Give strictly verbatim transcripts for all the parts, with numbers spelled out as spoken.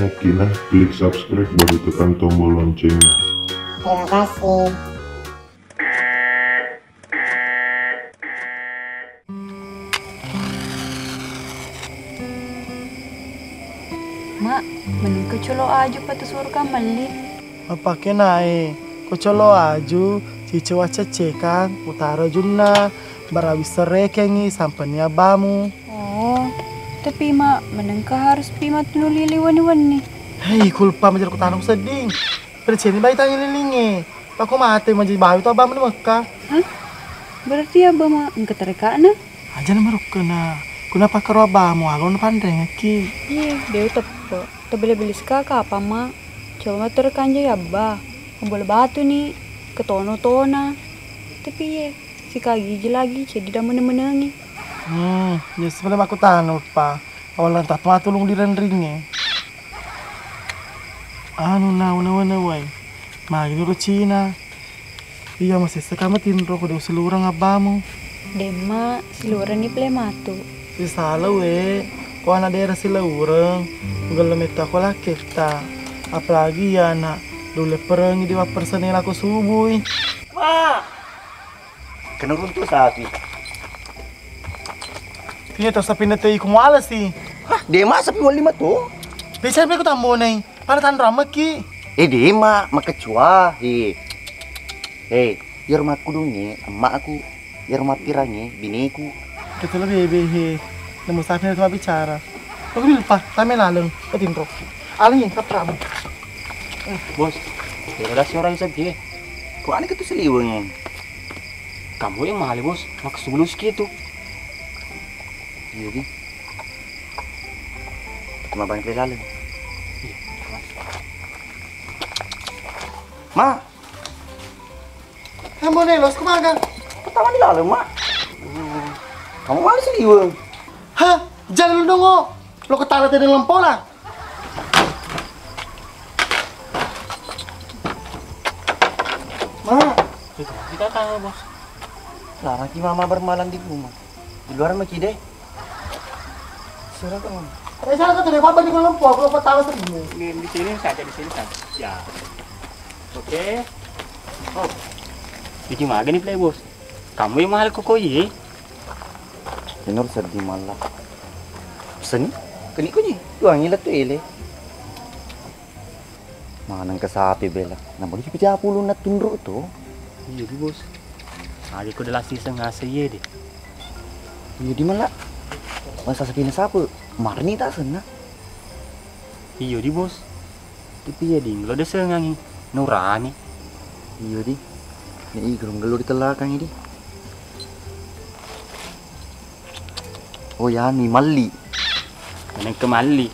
Oke nah, klik subscribe baru tekan tombol loncengnya. Terima kasih. Mak, mending ko colo aju patu surga melli. Mappake nae, ko colo aju, cice waccecekang, utaro junna, barawi serekengi sampenni abbamu. Oh, tapi Mak, menengka harus pi matunu lili wenni-wenni. Hei, kulpa majar kutana ku sedding. Perceni bai tanya lilinge. Pako mate maja bawi to abbamu di Mekka. Hah? Berarti abba ma engka tarekana? Aja na marukkena. Kuna pakaro abbamu aga na panrengekki. Iye, dewe teppe. Tabele-bele sekaka apa ma? Coba matur kanjai abba. Pembola batu ni. Ketono-tona. Tapi iye, sikagiji lagi jadi da meneng-menengi. Hmm, ya sebenarnya aku tanu pa. Awalan tatma tulung di rendringe. Anu na, una-una wai. Magi nuro Cina. Iya, masessa kama tinro ko de usilureng abbamu. Demma, silureng ni pale matu. Sisala we, ko anak daerah silureng, gello metta ko lakketta. Apalagi iya anak, dule perengi di wappersene lako subui. Ma! Kena runtu sapi. Iya to, sapinna te iko mualasi. Hah, dema sapi wali matu. Bicara beko tambonai, pada tanra meki. Eh, dema, makecua. Eh. Eh, iyaro makkudungnge, emma aku. Iyaro mappirangnge, bineku. Kita lebih bebe he. Nemu sapi itu bicara. Aku lupa, tame laleng, ketinro. Aling, kapramu. Bos, kira dasi orang isap ki. Kok aneh ketu seliweng? Kamu yang mahal, Bos. Maka sebelum segitu. Iya, Di. Cuma bang laleng. Iya, Mas. Ma. Kamu nih, los kemana? Pertama di laleng, Ma. Kamu malah seliweng. Hah? Jangan lu dong, oh. Lo ketara tadi lempola. Ma. Itu kita tahu, Bos. Larang ki mama bermalam di rumah. Di luar maki deh. Sudah kan. Eh, sana kan tadi apa di lempo, aku lupa tahu sendiri. Di, di sini saja, di sini saja. Ya. Oke. Oh. Bikin maga nih play, Bos. Kamu yang mahal kok, iya? Tenor seddi malla. Seni? Keni kunyi. Tuangi lettu ele. Maneng ke sapi bela. Namo di pica pulu na tunru to. Iya di, Bos. Agi ko delasi sengase iye de. Iya di malla. Masa sapina sapu. Marni tak senna. Iya di, Bos. Tapi iya di, lo desengangi. Nurani. Iya di. Ni i gerung gelo di telakangi di. Oh, yanu, malli. Meneng ke malli.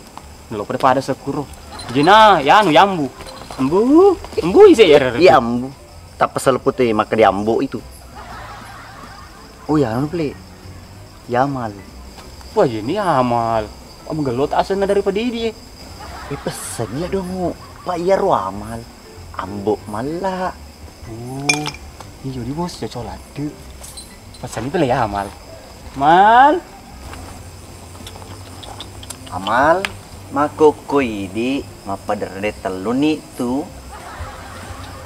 Lo pada pada sekuro. Jena, yanu, yambu. Embu, embu ise ya. Iya, ambu. Tak pasal putih maka di ambo itu. Oh, yanu, ple. Yamal. Wah, ini amal. Kamu gelo tak asalnya daripada ini. Eh, pesen lah dong. Pak, iya ro amal. Ambo malla. Oh, iya di, Bos, cocok ladde. Pesan itu lah ya, Amal. Mal. Amal, makokko idi, mappaderre tellu ni tu.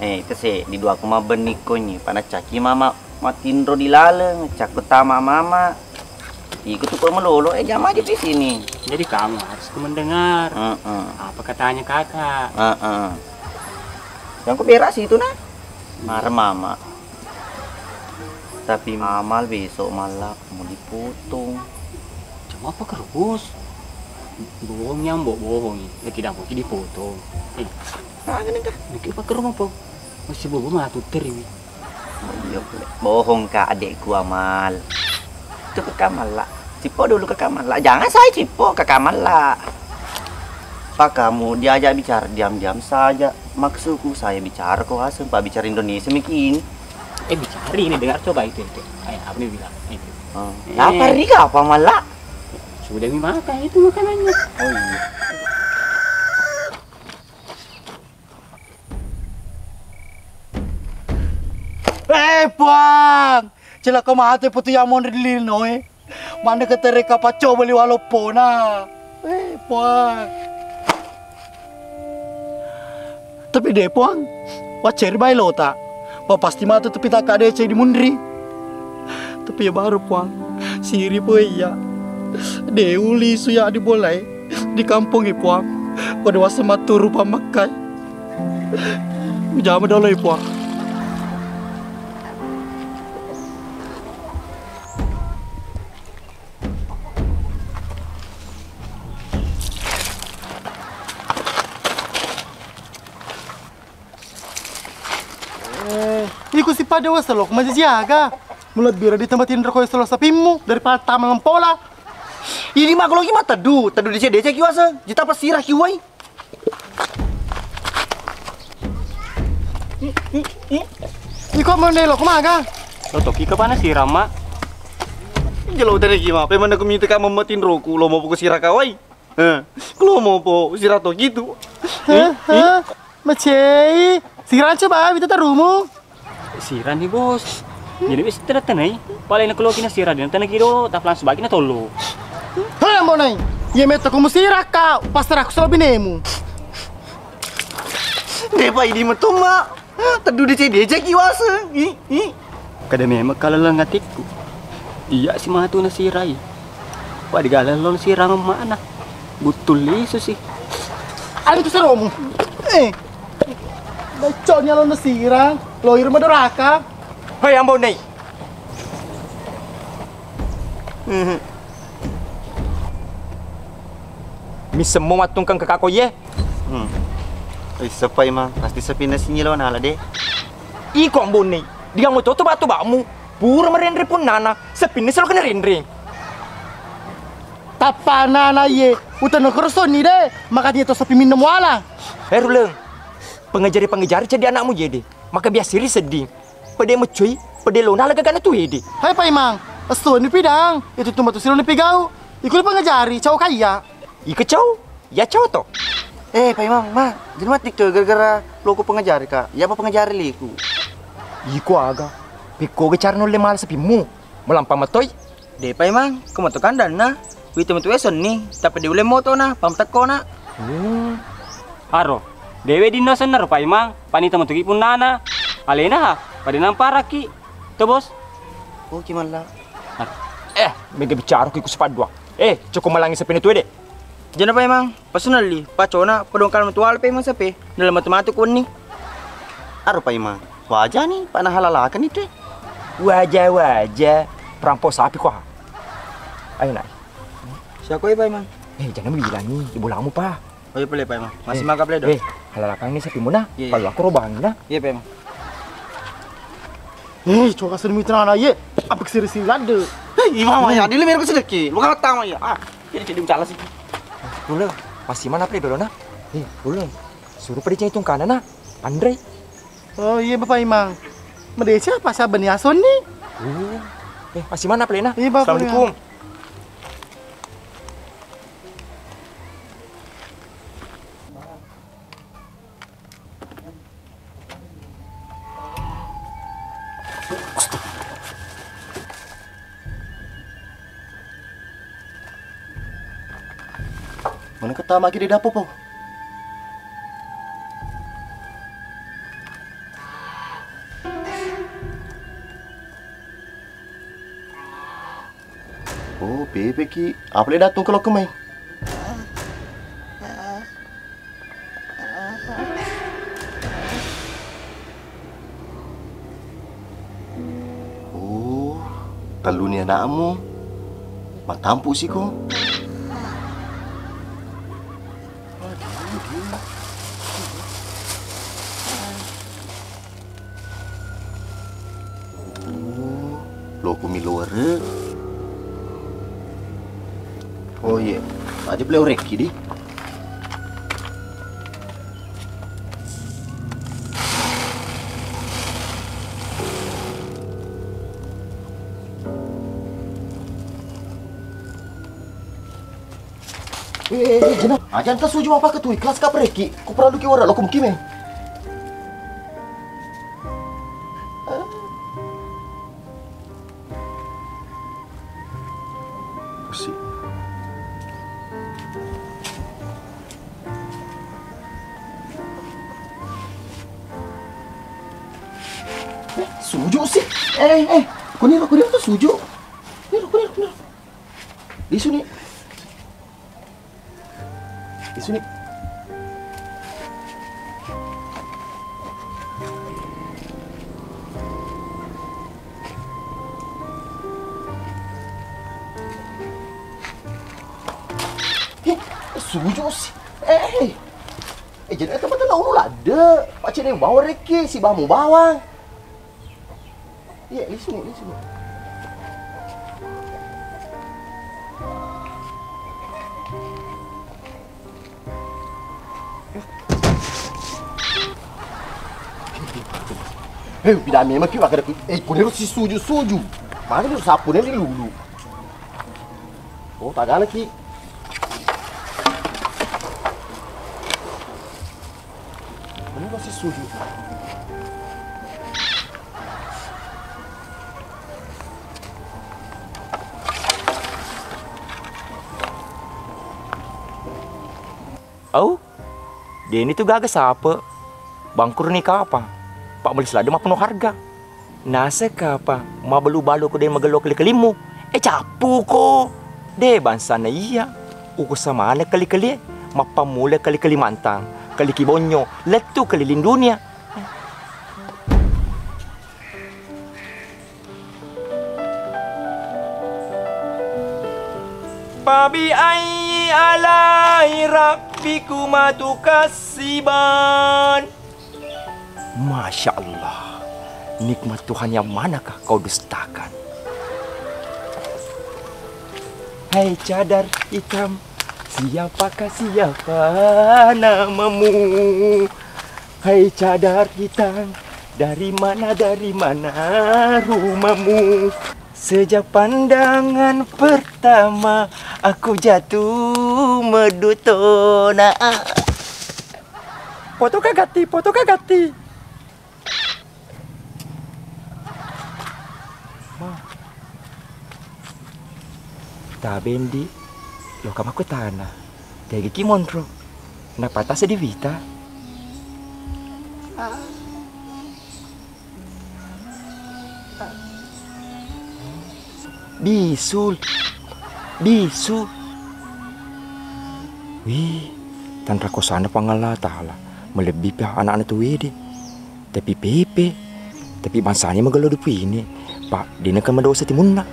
Eh, itu sih, di dua aku mabenni konyi, pada caki mama matinro di laleng, cakku tama mama. Iko tu kok melolo, eh, jam aja di sini. Jadi kamu harus mendengar Heeh. apa katanya kakak. Heeh. Yang ku berak situ nah. Marah mama. Tapi amal besok malah mau dipotong. Cuma apa kerus? Bohong nyambok bohong. Ya tidak mungkin dipotong. Eh, Tangan enggak? Niki apa kerus apa? Masih bobo matu teri. Iya, bohong kak adekku Amal. Itu ke kamar lah. Cipo dulu ke kamar lah. Jangan saya cipo ke kamar lah. Pak kamu diajak bicara diam-diam saja. Maksudku saya bicara kok asal Pak bicara Indonesia mungkin. Eh bicara ini dengar coba itu itu. Ayo apa dia bilang? Itu. Oh. Eh. Lapar nih apa malah? Sudah mi makan itu makanannya. Oh iya. Eh, Puang! Cilaka mate putu yamon ri linoe. Mana ketere kapacco beli waloppona. Eh, Puang! Tapi de' Puang, wacceri bae lota. Pa pasti matu tapi takka deceng di munri. Tapi ya baru Puang, siri po iya. De' uli su ya di bolai di kampong e Puang. Ko dewasa matu rupa makkai. Ujama dolo e Puang. Iko si pada wasa lo, maja jaga. Mulebbira di tempat tinro ko selo sapimmu daripada tama ngempola. Ini mah kalau gimana tedu, tedu dece-dece ki wasa, jita pasira ki wai. Iko mau nelo kumaga? Lo toki ke pana sirama. Jelo tadi gimana? Pemana ku minta kamu matin roku, lo mau pukul sira kawai. Eh, ku lo mau po sira to gitu. Hah? Hah? Macei, sira coba bita tarumu. Sira ni bos. Jadi wis tena-tenai. Paling nak lo kina sira dan tena kido, tak langsung bagi na tolo. Hei, Ambo Nai. Iya metto ko musira ka, pasrah ku selalu binemu. Depa ini metu, Mak. Tedu dece-dece ki wase. Ih, ih. Kada memang kalaleng atikku. Iya si matu nasirai. Wa digalang lo nasirang mana? Butul lisu sih. Ayo tu seromu. Eh. Beconya lo nasirang. Lo irma doraka. Hei, Ambo Nei. Mhm. Missemmo mattungkang ke kako ye. Hmm. Issepai mang, pasti sepinna sinyilo nala de. Iko Ambo Nei, digamu toto batu bamu. Pura merenre punnana, sepinna selo kena renre. Tappa nana ye, utana kerosoni de, makanya to sepi minno muala. Eh Ruleng, pengajari-pengajari ceddi anakmu jede, maka biasiri sedding. Pede meccoi, pede lona lega gana tu ede. Hai Paimang, esso ni pidang, itu tumba tu silo ni pigau. Ikut pengajari, cau kaya. Iko cau, ya cau to. Eh Paimang, ma, jadi mati ke gara-gara loko pengajari ka. Ya apa pengajari liku? Iko aga. Pekko ge cara nulle mala sepimmu. Melampa matoi. De Paimang, ko mato kandanna. Wita matu esonni, tapi de uleng moto na, pam tekko na. Hmm. Aro, dewe dinno senna ro Paimang, panita matu ki punnana. Alena ha, pada namparaki. To bos. Oke malla. Ar-, eh, mega bicara ki ku sipaddua. Eh, cukup malangi sepene tue de. Jana Paimang, pasunalli, pacona, podong kalma tuala Paimang sepe, dalam matu-matu kunni. Aro Paimang, wajani, pana halalakani te. Waja, waja, perampo sapi ko ha. Ayo nak. Siako e Paimang? Eh, jangan bilangi, ibu lamu pa. Oh iya pale Paimang. Masih maka pale do. Eh, halalakang ni sapi muna. Iya, iya. Kalau aku robangi na. Iya Paimang. Eh, coba kasih mitra na ye. Apa kesiri-siri ladde? Eh, imam ya, dili merek sedeki. Lu kata tama ya. Ah, jadi jadi salah sih. Pula, pasti mana pale dolo na? Eh, pula. Suruh pada cari tungkana na. Andre. Oh iya Bapak Imang. Medesi apa saben ni ason ni? Oh. Eh, pasti mana pale na? Iya Bapak Imang. Assalamualaikum. Mana kata maki di dapur po? Oh, bebek ki. Apa le datung ke lokemai? Oh, telluni anakmu. Matampu siko. Oh, loko mi lowere. Oh iya, aja beli orekki di. Eh, eh, eh, Jena. Aja anta suju apa ke tu ikhlas ka pereki. Ku perandu ki wara lo kumkime. Pusi. Suju si. Eh, eh, kuniro, kuniro tu suju. Kuniro, kuniro, kuniro. Lisu ni. Lisu ni. Eh, suju si. Eh, eh. Eh, jadi tempat na ulu ladde. Pacedeng bawang rekki, si bamu bawang. Iya, lisu ni, lisu ni. Eh, bidang memang ki, makanya ku, eh, kuniro si suju-suju. Mana ni sapu ni lulu. Oh, tagana ki. Kuniro si suju. Au, deni tu gaga sape. Bangkurni kapang. Pak beli selada mapenuh harga. Nase kapang, mabalu-balu ko de magello keli-kelimmu. Eh, cappu ko. De bangsana iya. Uku samana keli-keli. Mappammula keli-keli mantang. Keli kibonyo. Lettu keliling dunia. Fabiayyi alai rabbikuma tukassiban. Masya Allah, nikmat Tuhan yang manakah kau dustakan? Hai cadar hitam, siapakah siapa namamu? Hai cadar hitam, dari mana, dari mana rumahmu? Sejak pandangan pertama aku jatuh medutona. Foto kagati, foto kagati. Tabendi, loka makkutana, tegaki monro, napatasa di wita. Bisul, bisu. Wih, tanra kosana Puang Allah Ta'ala, melebbi pi anakna tuwede. Tapi pepe, tapi bangsani magello dupu ini, Pak, dena kan madosa timunna.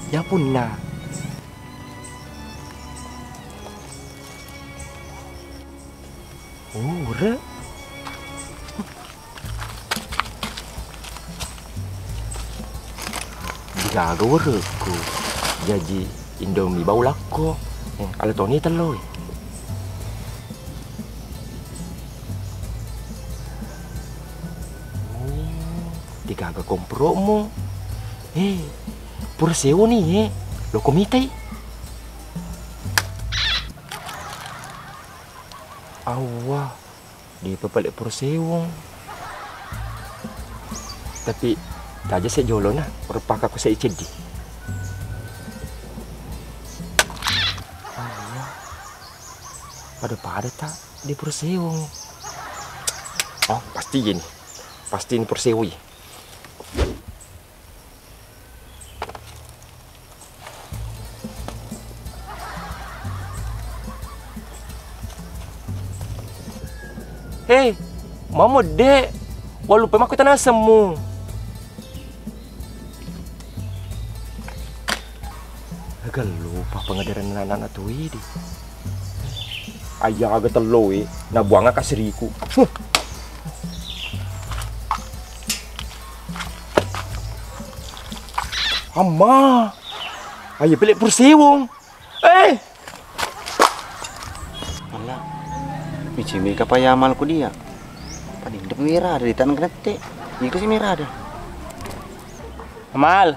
Ya punna. Ure. Digaga werekku. Jaji Indomie bau lakko. Eh, ala toni tello, eh. Oh, digaga kompromo. Eh, pura sewo ni, eh. Loko mitai. Awwa. Depa pale pura sewong. Tapi taja se jolona, rupa ka ku se ceddi. Pada-pada ta di pura sewong. Oh, pasti ini. Pasti ini pura sewong. Hei, mamo de', walupai makkutana asemmu. Aga lupa pengajaran anak-anak tu idi. Ayya aga tello e, nabuang aga seriku. Huh. Amma. Ayya pele' pura sewong. Eh! Malla, mici mika pa yamal ku dia. Padinda pa mirada di taneng kenette. Iko si mirada. Amal,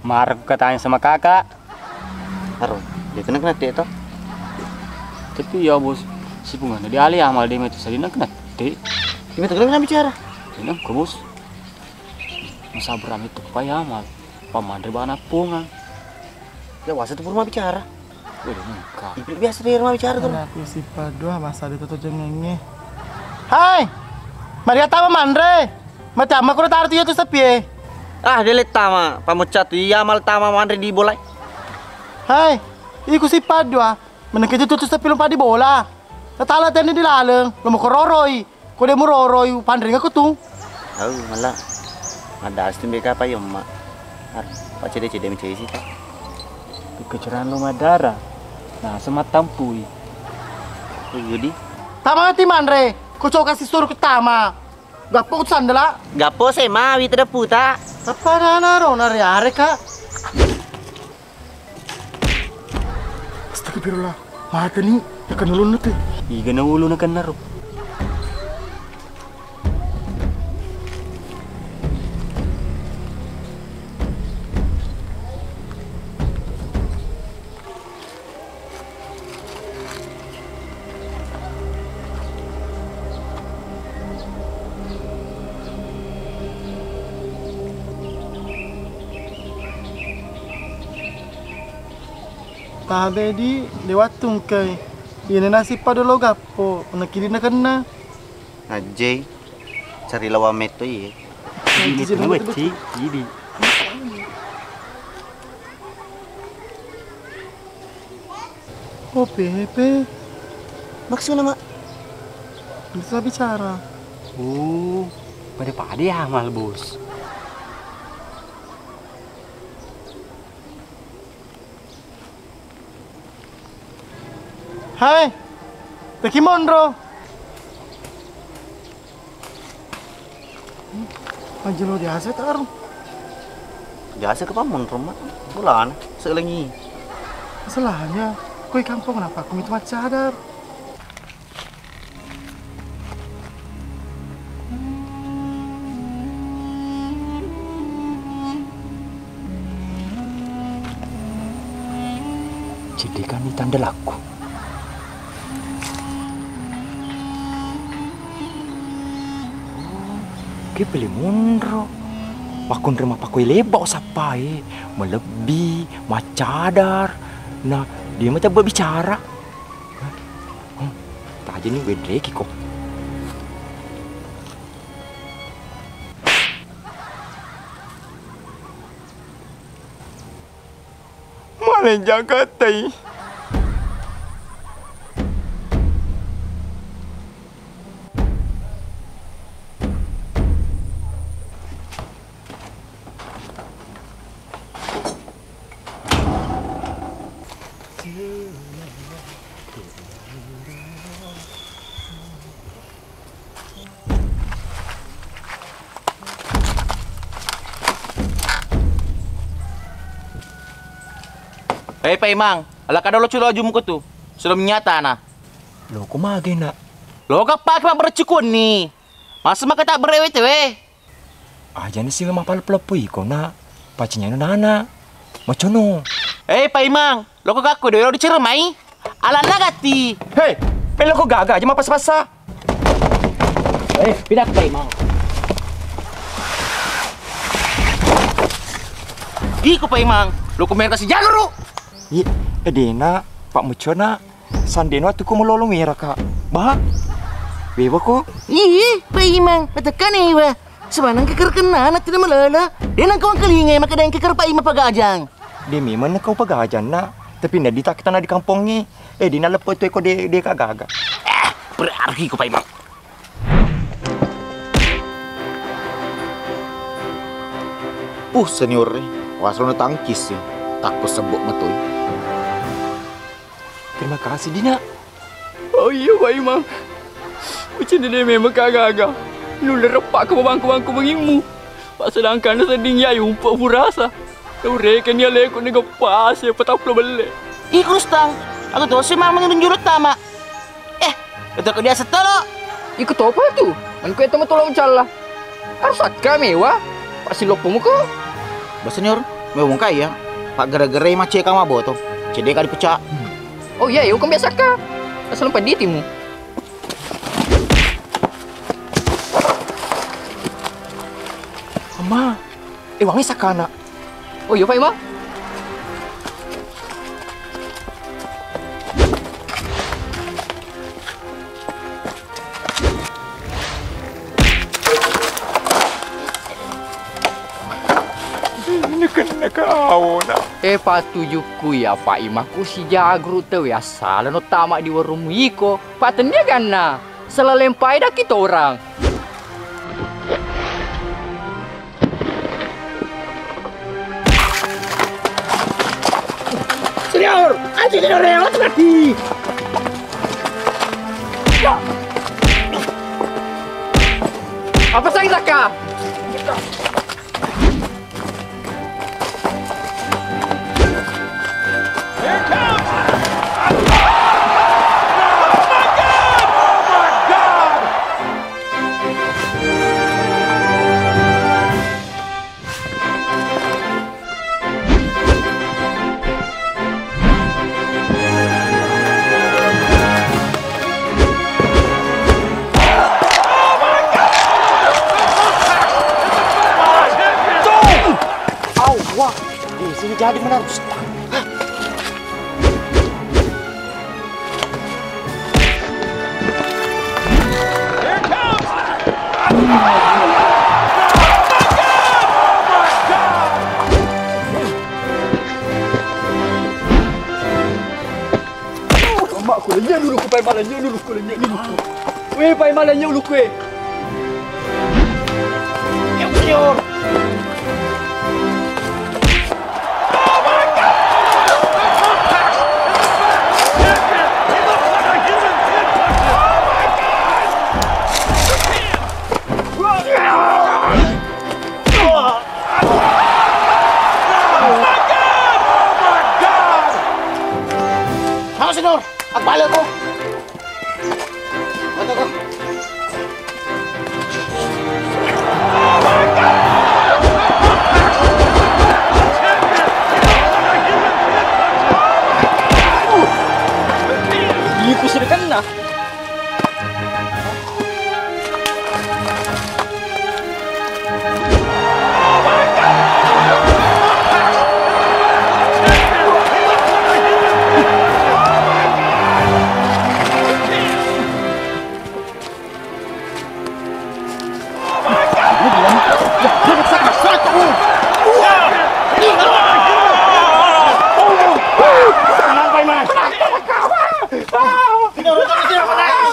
marah ku katanya sama kakak. Aro, dia kena kenette to. Tapi ya bos, si punganna dia ale amal dia metu sadina kenette. Dia metu kenapa bicara? Kenapa bos? Masa berani tu pa yamal. Pamanre bana pungang. Wasa tu pura mabbicara. Wih, engka. Ipi biasa dia mabbicara tu. Aku si padua masa ada tu jenenge. Hai. Maria tama manre. Mati amma kura taruh tu iya tu sepi e. Ah, dia le tama, pamucca tu. Iya mal tama manre di bola. Hai. Iku si padua. Menengke tu tu sepi lompat di bola. Tatala tenne di laleng. Lo mau kororoi. Ko de muroroi panrengekko tu. Au, mala. Madasi tu mega pa yomma. Ar, pa cede-cede mecesi ta. Kecerano madara. Nah, semat tampui. Uyudi. Tama ti manre. Ko coka si suruh ketama. Gappo ku sandala. Gappo se mawi tedeppu ta. Apa nana ro nare are ka. Astagfirullah, matani, nakenna ulunna tu. Igana ulu nakenna ro. Tabe di, de wattungkai. Iyana nasib pada lo gappo, nakkidi nakenna. Ajjei, cari lawan metto iye. Nah, ini itu tuh jadi wecci, ini. Oh, Pepe. Maksudna, Mak? Bisa bicara. Oh, pada-pada ya amal, Bos. Hai, teki monro. Majelo diase taru. Diase ke pamonro, Mak. Bolana, selengi. Masalahnya, koi kampung kenapa aku itu macadar? Ceddekanni tandalakku. Oh, ke pele monro. Makkunre mapakoi lebba usappae, malebbi, maccadar, na dia matebba bicara. Hmm, tajani wedrekiko. Maleng Jakarta i. Eh, Paimang, ala kada lo culo ajumu ko tu. Sudah menyata na. Lo ko mage, Nak? Lo ka pake mabbereccu konni. Masa maka tak berewe tewe? Ajana siwe mapaloppo-loppo iko, Nak. Pacinyana nana. Macono. Eh, Paimang, loko gakko de lo diceremai. Alanna gatti. Hei, pe loko gaga aja mapasa-pasa. Eh, pinakkai, Mang. Iko, Paimang, loko mereka si jagaro. Iya, eh, dena, Pak Mucona. Sandeno atuku melolo meraka. Bah? Wewa ko? Ih, Paimang, matekka newa. Semanang keker kenana tidak melolo. Denang kawang kelinga maka deng keker Paimang pagajang. De memang nakau pagajang, Nak. Tapi na ditak tanah di kampongnge. Eh, dina leppo tu eko de, de kagaga. Eh, berarti ko Paimang. Uh, senior, wasrona tangkis, takko sebbo matoi. Terima kasih, Dina. Oh iya, Paimang. Ucini de memang kagaga. Nulle reppa ke bangku-bangku mengimmu. Pak sedangkan sedding ya umpa burasa. Urekeng ni aleku ni geppas ya petaplo belle. Ih, Rustang, aku tosi mamang menjurut tama. Eh, betul ke dia setelo. Iko topa tu. Manku itu metolong calla. Harus akka mewa. Pasti loppo muko. Ba senior, mewa mungkai ya. Pak gere-gere maceka maboto. Cedeka dipecah. Oh iya, iya, ukon biasa ka. Asal peditimu. Ama, eh, wangi sakana. Oh iya, Pak Imam. Kenna kaona. Eh, patujukku ya, Pak Imaku si Jagru tauwe assalano tama di warungmu iko. Pak tennia ganna, selalempai daki torang. Senior, aji senior ya, lagi. Apa sakit, Raka? Awas, di sini jadi menerus. Mak, ku lenyek dulu, ku pai malanyek dulu, ku lenyek dulu. Weh, pai malanyek dulu, ku, eh. Awas, Nur. Aku balik, kok. Iku sudah kena.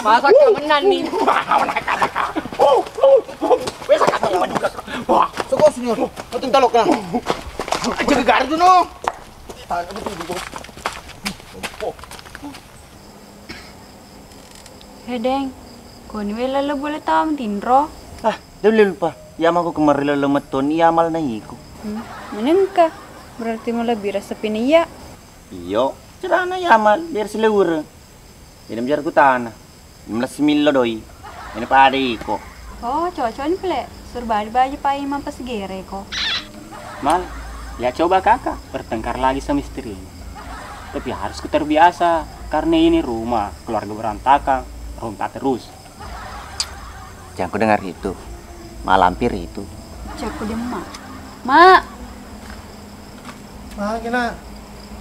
Masa kau menang nih? Wes, kata juga. Wah, soko senior. Kau tinggal lo kena. Jaga garis dulu. He Deng, koni we lalo bola tama tinro? Ah, de' ulle lupa. Iya mako kemarin lalo metto ni iya amal na iko. Hmm, menengka. Berarti malebbi rasa pina iya. Iyo, cerana iya amal, biar silewure. Jadi menjar kutana. Enam belas millo doi. Ini pada iko. Oh, cocok ni pale. Suruh balik baju pai mampas gere ko. Mal, ya coba kakak bertengkar lagi sama istrinya. Tapi harus ku terbiasa, karena ini rumah, keluarga berantakan, rontak terus. Jangan ku dengar itu. Malampir itu. Cakku demak. Mak. Mak, kena.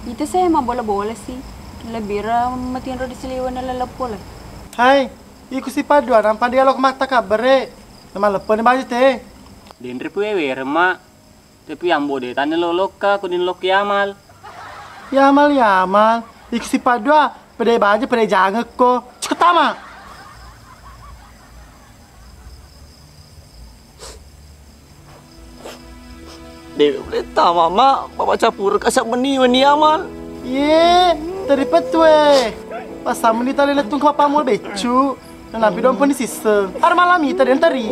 Itu saya mau bola-bola sih. Lebih ram matinro di seliwan lelepo le. Hai, iku si Padua nampa dia lo mata kabere. Nama lepo ni baju te. Denre pu wewe remak. Tapi ambo de' tane lo lokka, ko din lokki amal. Iya amal, iya amal. Iku si Padua, pede baja, pede jangekko. Ceketama. Dewe boleh tama, Mak. Bapak capur kasap meni, weni amal. Ye, teri petue. Pasam meni tali letung ke papamu beccu. Nanampi dompo ni sisseng. Ar malam ita den teri.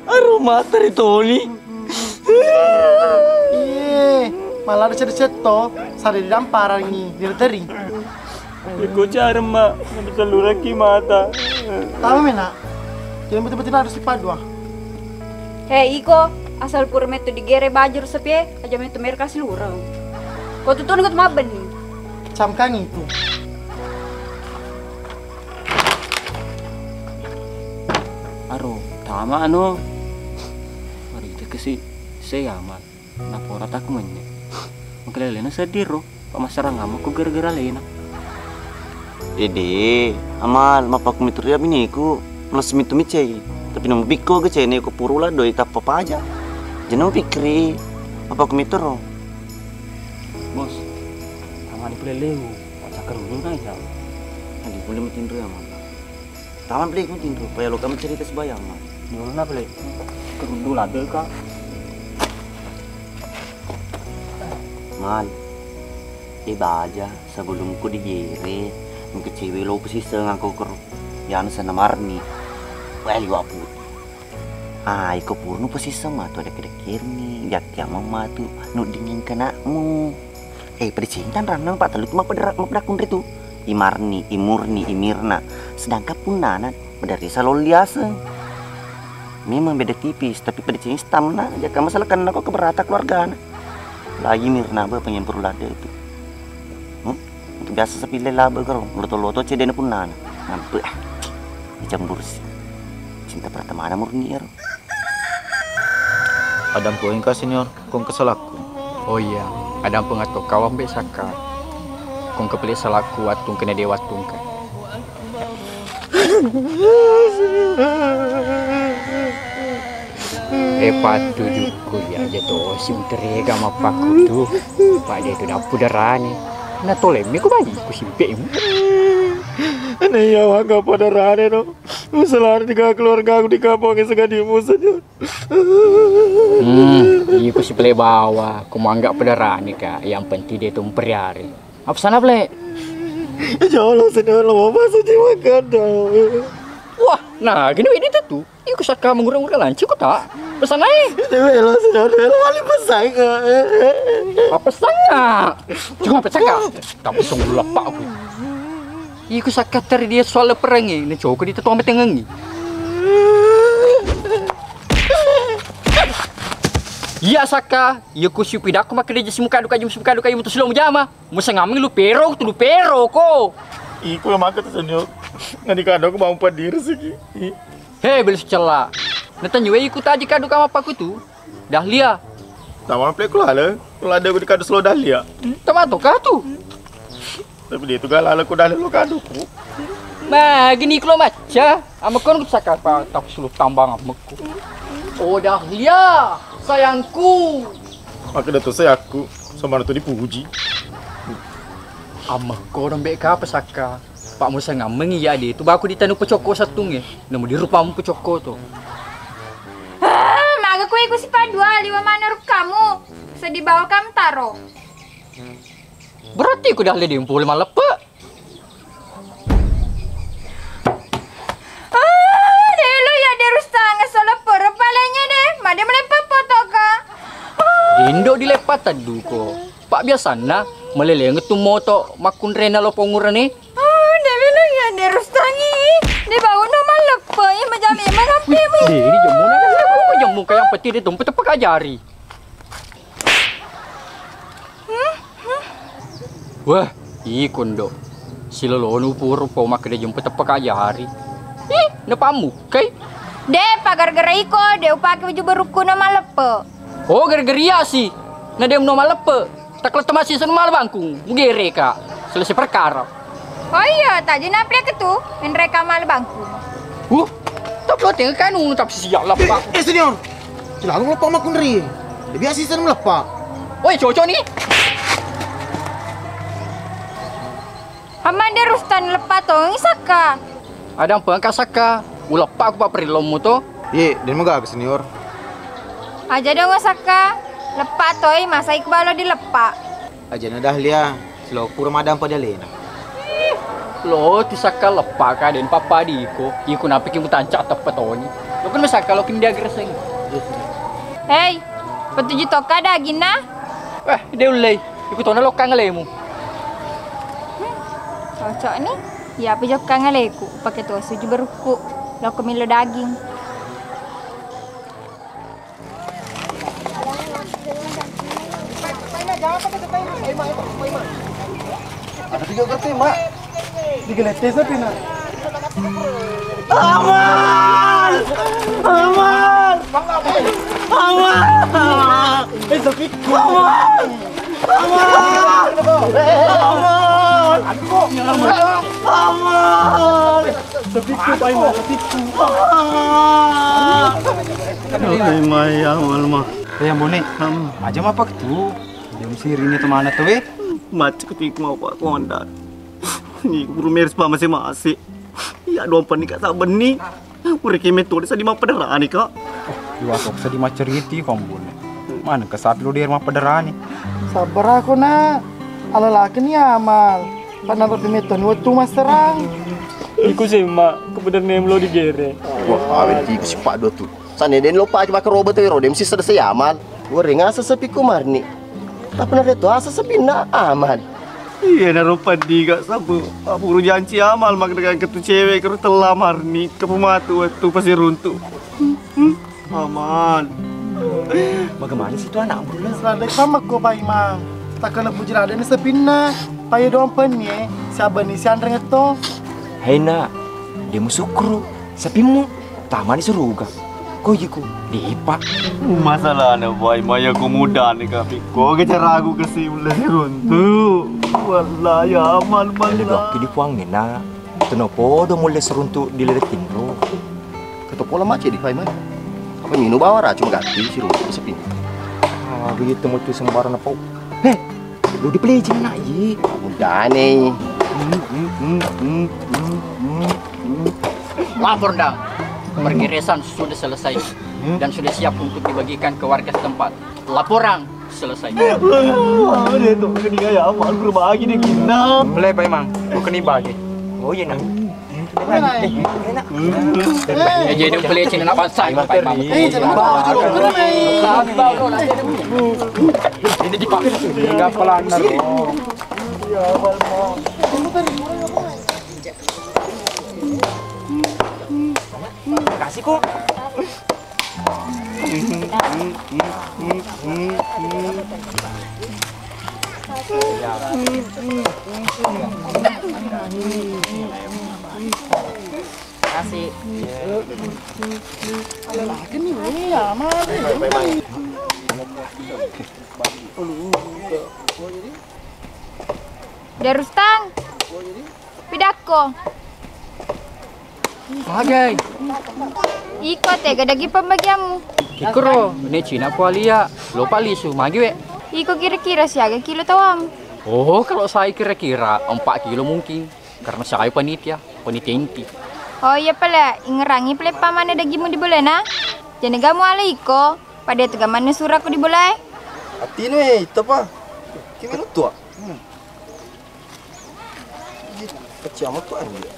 Aromata ri Toni. Iye, malah ada cedde-cedde to, sare didamparangi, direteri. Iko cara, Mak, nasaluraki mata. Tama mena. Jadi betul-betul harus dipadua. He, iko, asal pura metto digere baju rusa pie, aja metto mereka silureng. Ko tutun ko mabbenni. Camkang itu. Aro, tama anu. Mari kita ke si, si amal. Napora tak menye. Mengkelelena sedih ro. Pak masarang amakku gara-gara lena. Ede, Amal, mappakku mituru ya bineku, plus mitu micai. Tapi namu pikko ga cene ko puru la doi tappa paja. Jena pikkiri, mappakku mituru. Bos, tamani puleleu, wacakkarung dulu na jam. Adi pule matinru ya, Amal. Taman pule ku tinru, paya lo kami cerita sebayang, Amal. Dulu na pule, kerundu lade ka. Mal, e baja, sebelum ku digere, engka cewe lo pesiseng angko kero. Yanu sana Marni. Wah, liwa putih. Ah, iko purnu pesiseng matu ada kedekirni, yakkiamang matu nu dingin kenakmu. Eh, pada cinta rannang pak telu cuma pada pada kunre tu. Imarni, Imurni, Imirna. Sedangkan punnana pada risa loliaseng. Memang beda tipis, tapi pada cinta stamna. Jaka masalah karena kok keberatan keluargana. Lagi Mirna, ba, pengen perlu lada itu. Hmm? Itu biasa sepile laba karo, loto-loto cedena punnana. Nampe, ah. Dicampur sih. Cinta pertemanan murni ero. Adampu engka senior, kong kesalakku. Oh iya, adampu ngatto kawang be sakka. Kong kepele salakku wattung kena de wattungka. Eh, patujukku ya aja to, si uterega mappakutu. Pak dia tu dappu darane. Na tolemme ku bali ku simpemu. Ane ya wangga pada rane no. Musalari di keluarga aku di kampung yang segadi musuh. Hmm, iya ku si pele bawa, ku manggak pada rane ka. Yang penting dia tu memperiare. Apa sana pele? Ya Allah, senior lo mau masuk di makan. Wah, nah, gini ini tu. Iku sakka mengurang-urang lanci ku tak? Pesan ae. Dewe lo sudah dewe lo wali pesan ka. Apa pesan ka? Cuma pesan ka. Tak pesan dulu apa aku. Iku sakka teri dia soal perangi. Ini cowok di tetua metengengi. Iya sakka, iya ku siupi dakku makkeda jesi muka duka jum suka duka jum tu silo mujama. Musengameng lu pero tu lu pero ko. Iku yang makan tu senior. Ngani kado aku mau padir sih. He, beli secela. Natanyu wei ku taji kadu kama paku tu. Dahlia. Tama pele ku lale. Ku lade ku dikadu selo Dahlia. Hmm, tama to ka tu. Tapi dia tu gala ku Dahlia lo kadu ku. Ma, gini ku lo maca. Ama kon ku saka pa tak sulu tambang ameku. Oh Dahlia, sayangku. Maka dah tu sayangku. Sama tu dipuji. Ameku dombek ka pesaka. Pak Musa ngammengi ya de tu baku ditanu pecokko sattunge. Nemu dirupamu pecokko to. Ah, maga kue ku sipadua liwa manurut kamu. Sedih bawa kamu taro. Berarti ku dah leding pule maleppe. Ah, delo ya de rustanga solo poro palanya de. Made meleppe potoka. Indo dileppa tadduko. Pak biasanna meleleng tu moto makkunrena lo pongurane. Oh, de belo ya de rustangi. De bau no maleppe, majami mangampe mu. De ini jamu na jamu jamu kayak peti de tumpe tepak ajari. Wah, iko ndo. Silolonu puro po makkeda jumpa teppaka ajari. Ih, napammukai. De, pa gara-gara iko, de upake baju berukku na maleppe. Oh, gara-gara iya si. Na de no maleppe. Takle temasi senu male bangkung. Mugere ka. Selesai perkara. Oh iya, taji napri ketu. Enre ka male bangkung. Uh, tapi lo tengah kanu tapi siap lah, Pak. Eh, senior. Selalu lupa makunri. Lebih asisten melepa. Oi, cocok nih. Amanda Rustan leppa tongi sakka. Ada apa engka sakka? Uleppa aku pak perilommu to. Ye, dan mega ke senior. Aja dong sakka. Leppa toi masa iku balo dileppa. Ajana Dahlia, silo pura madampa di alena. Lo ti sakka leppa ka den pappa diko. Iku napiki mutancak teppa toni. Lo kan masakka lo kin diagerseng. Hei, petuju tokka daginna? Eh, de ullei. Iku tona lokka ngalemu. Hmm, cocok nih. Iya apa jokka ngaleku, pakai tuas uju berukku. Lokko milo daging. Ada tiga kertas, Mak. Tiga letes tapi, Nak. Aman! Aman! Aman! Eh, tapi Aman! Aman! Aman! Aduh, ya Allah. Aman. Sepikku, Pak Imam, sepikku. Aman. Aduh, Imam, ya Allah, Imam. Ya, Bone. Am. Aja mapa tu. Dia mesti rini teman atau, eh? Macet ketik mau, Pak, kondak. Ni guru meres, Pak, masih-masih. Iya, doang panik, Kak, sabenni. Puraki metode sadi mappaderani, Kak. Oh, iwasok sadi maceriti, Pak Bone. Mana ke sapi lo dia mappaderani? Sabar aku, Nak. Alalaki ni amal. Pak, narapi metoni waktu maserang. Iku sih, Mak. Kebetulan nem lo digere. Wah, awet iku si Pak Dua tu. Sane den lo Pak, cuma keroba tu, ro. Dem sih selesai amal. Goreng asa sepi ku marni. Tapi nare tu asa sepi na amal. Iya, naro peddi, Kak, sabu. Apa guru janci amal, mak, dengan ketu cewek, keru telah marni, kepu matu, tu pasti runtuh. Hmm, aman. Bagaimana sih itu anak, Bro? Seladek sama ko, Pak Imam. Tak kena puji raden sepinna. Payo doang penye, siapa ni si Andreng itu? Hei, Nak. Dia musukru. Sapimmu. Tamani suruga. Ko iku, depa. Masalahna, Bai, maya ko mudane kapi. Ko ke caraku ke si ulle siruntu. Wallahi amal, amal. Ada doang di puang nena. Teno podo mulle seruntu di lele tinro. Keto pola mace di Bai, mai. Apa minu bawa racun gati siruntu sepi. Ah, begitu mau tu sembarang apa? Heh, lu di pelecing anak, ye. Mudane. Hmm, hmm, hmm, hmm, hmm, hmm, hmm. Lapor, Dang. Pergeresan sudah selesai dan sudah siap untuk dibagikan ke warga setempat. Laporan selesai. Wah, dia tu kena ya, amal berbagi dia gila. Boleh, Pak Imam. Mau kena bagi. Oh, iya, Nak. Enak. Eh, enak. Eh, jadi beli cina nak pasai, Pak Imam. Eh, jangan bawa juga, Bro. Ini di Pak. Enggak pelanggar. Kasih kok. Kasih. Darustang. Pidakko. Magai. Iko tega daging pembagianmu? Kikoro, ne Cina kualia, lopa lisu, magi we. Iko kira-kira siaga kilo tawang? Oh, kalau saya kira-kira empat kilo mungkin, karena saya panitia, panitia inti. Oh iya pale, ingerangi pale pamanna dagingmu di bolana. Jangan gamu ala iko, pada tega manne suraku di bolae. Atino e, ito pa. Kimi lu tua. Kecil amat tuh anjir.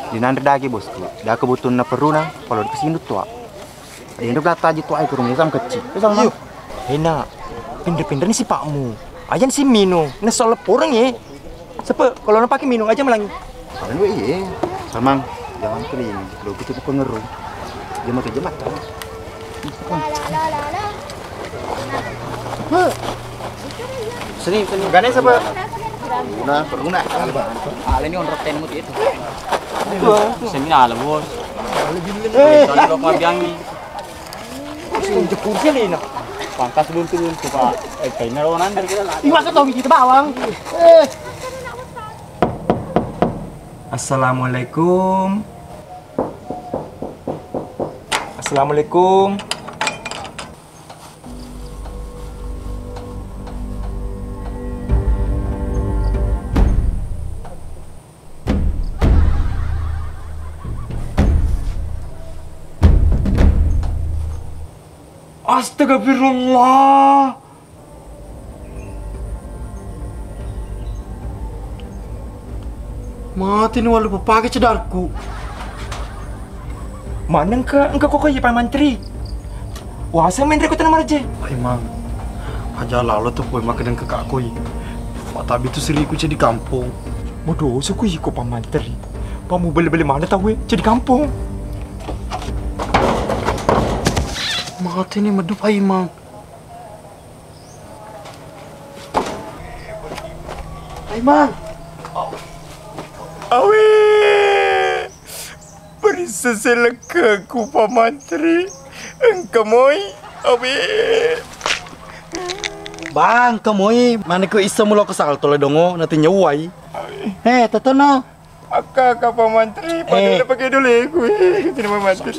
Dinanre dagi bosku, dah kebutuhan peruna kalau dikasih tuh. Ini udah taji tuh air kurung sama kecil. Terus sama. Enak. Pinter-pinter nih sipakmu. Aja si mino, nesol poreng ya. Sepe, kalau nak pakai minum aja melangi. Anu iye. Samang, jangan keliling. Lo gitu pengeru. Dia mau kerja makan. Sini, sini. Gane siapa? Peruna, peruna. Ale ni onrok tenmu itu. Sini ala bos. Eh, kalau kau biangi. Jepur sini nah. Pangkas luntu-luntu, Pak. Eh, kainna lo nanti. Iwak ketong kita bawang. Eh. Assalamualaikum. Assalamualaikum. Astagfirullah. Mate ni walu papake cedarku. Mana engka, engka koko iya Pak Mantri. Wasa menre kota nama raja. Pak Imang, aja lalo tu poi makan engka kakoi. Matabi tu seriku jadi kampung. Bodoh, suku iko Pak Mantri. Pamu beli-beli mana tahu eh, jadi kampung. Mate ni madu Pak Imang. Aimang. Awe. Perisa seleka ku pamantri. Engka moi. Awe. Bang, kemoi, mana ku isa mulo ke salto le dongo, nanti nyewai. Eh, tatono. Akka, ka Pak Mantri, pada eh. Pakai dole ku, eh, sini Pak Mantri.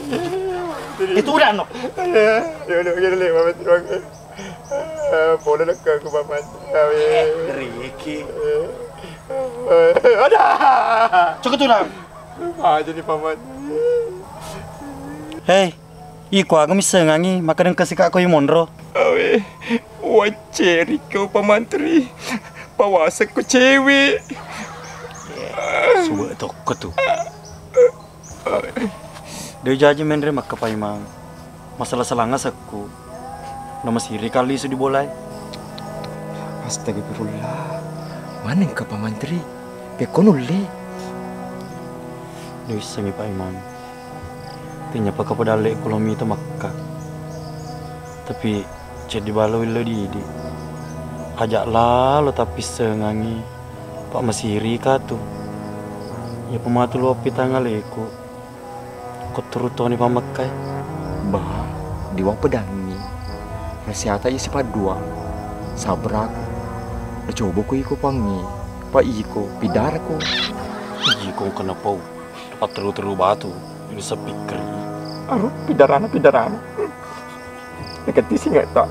Itu udah, no. Ya, ya udah, pakai dole, Pak Mantri, Pak. Eh, boleh nak ke Pak Mantri, ya, eh. Riki. Eh, ada. Cukup tuh, Nang. Ah, jadi Pak Mantri. Hei, iko aga missengangi, makkeda engka sikakko imonro. Awe, wacceriko Pak Mantri, pawasekko cewek. Suwe tokko tu. De jaji menre makka Paimang. Masala-salangnga sekku. Namasiri kali isu di bolae. Astagfirullah. Manengka Pak Mantri? Pekko nulle. De issengi Paimang. Tenya paka padalle ku lo mita makka. Tapi ceddi balo willo didi. Ajak lalo tappissengangi. Pak masiri katu. Ya pematu lo appitang aleku. Ko turu toni pammekkai. Bah, diwapedangngi. Nasihata iya sipaddua. Sabrako. Coba ko iko pangngi. Pa iko pidarako. Iko kenapa? Patteru-teru batu, ini sepikkeri. Aduh, pidarana, pidarana. Deketti singetta.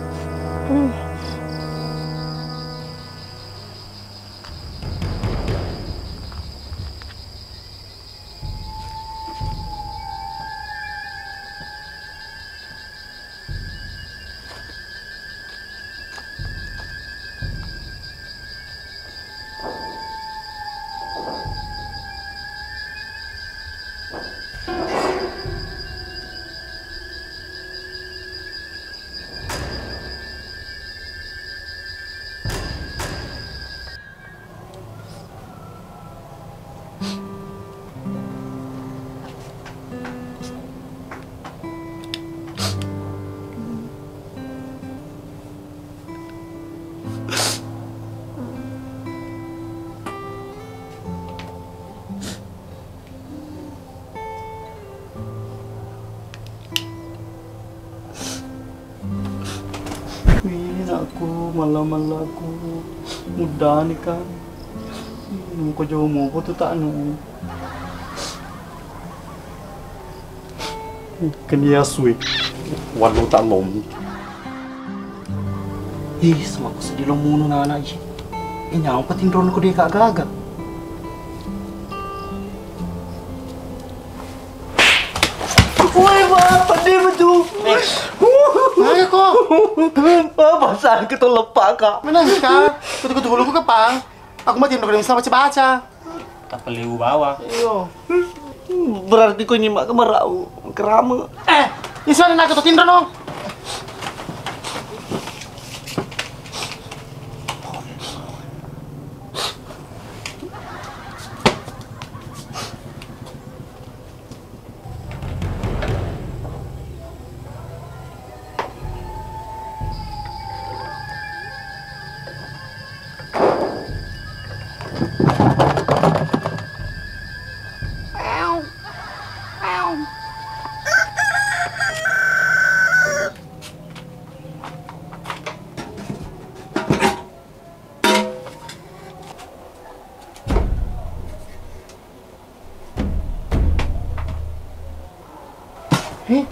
Wih, nakku, malla-mallaku, muddani kan. Muko jauh muko tu tak nu. Kenia sui, walu tak lom. Ih, semaku sedih lo munu nana ih. Eh, nyampa tinron ko deka gaga. Woi, Pak, pedih betul. Eh, mana kok? Pak, pasang ke tolong Pak, Kak. Mana, Kak? Kutu-kutu bulu ku kepang. Aku mati ndak bisa baca-baca. Tak perlu bawa. Iyo. Berarti kau nyimak ke merau kerama. Eh, isu ada nak ketok tinro no. Eh,